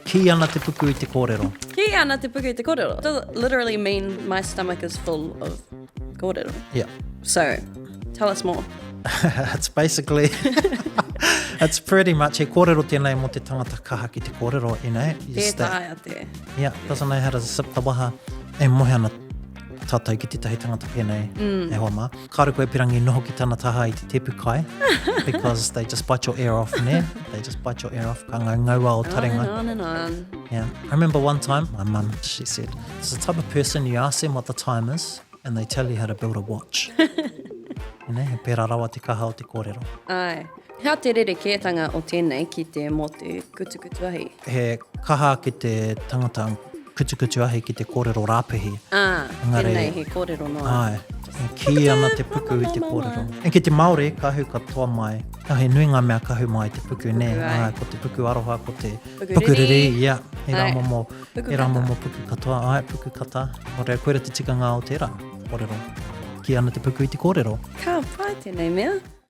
Kī ana te puku i te kōrero. Kī ana te puku i te kōrero. Does it literally mean my stomach is full of kōrero? Yeah. So, tell us more. it's basically, it's pretty much, he kōrero tēnei mō te tangata kaha ki te kōrero, you know. Tē taea te. Yeah, doesn't know how to zip the waha. E mohe ana tātou ki tētahi tangata pēnei, mm. e hoa mā. Kāre koe pirangi noho ki tana taha i te tepu kai, because they just bite your ear off, ne? They just bite your ear off, ka ngau ngaua o taringa. On and on and on. Yeah. I remember one time, my mum, she said, there's a type of person you ask them what the time is, and they tell you how to build a watch. ne, he pērā rawa te kaha o te kōrero. Ai. Hea te rerekētanga o tēnei ki te mō te kutukutu ahi? He kaha ake te tangata kutukutu ahi ki te kōrero rāpihi. Ā, Engari, tēnei he kōrero noa. Āe, e kī ana te puku i te kōrero. E ki te Māori, ka hau katoa mai, he nui ngā mea ka hau mai i te puku, nē? Puku, āe. Āe, ko te puku aroha, ko te puku riri, puku riri, ia, he rā momo, he rā momo puku katoa, āe, puku kata. Nō reira, koira te tikanga o tērā kōrero. Kī ana te puku i te kōrero. Ka pai tēnei mea.